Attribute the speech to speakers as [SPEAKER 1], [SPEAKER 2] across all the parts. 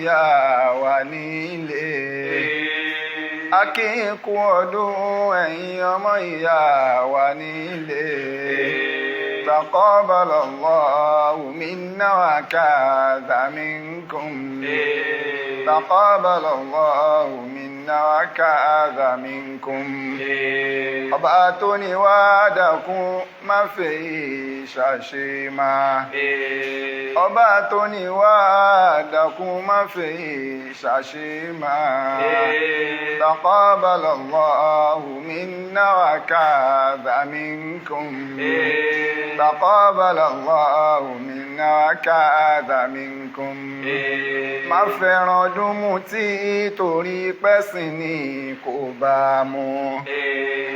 [SPEAKER 1] ìyá wa nílé. A kí yín kú ọdún, ẹ̀yin ọmọ ìyá wa nílé. تقبل الله منا وكذا منكم. تقبل الله منا وكذا منكم. Ọba tó ní wá, dákun má fi ṣàṣemá. Ọba tó ní wá, dákun má fi ṣàṣemá. تقبل الله منا وكذا منكم. تقبل الله منا وكذا منكم. Má fẹ́ràn ọdún mutí torí pẹ́sìn ni kò bá mu.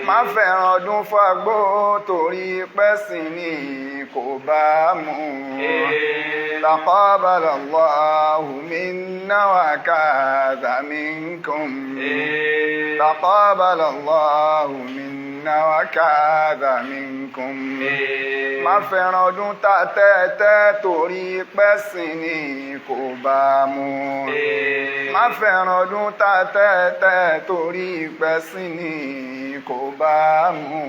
[SPEAKER 1] Má fẹ́ràn ọdún fagbó torí pẹ́sìn ni kò bá mu. تقبل الله منا وكذا منكم. تقبل الله منا وكذا منكم. Má fẹ́ràn ọdún ta tẹ́tẹ́ torí pẹ́sìn ni kò bá mu. Má fẹ́ràn ọdún ta tẹ́tẹ́ torí pẹ́sìn ni kò bá mu.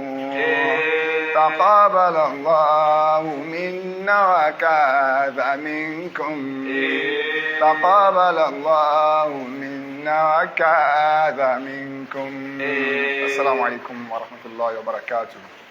[SPEAKER 1] تقبل الله منا وكذا منكم. تقبل الله منا وكذا منكم. السلام عليكم ورحمة الله وبركاته.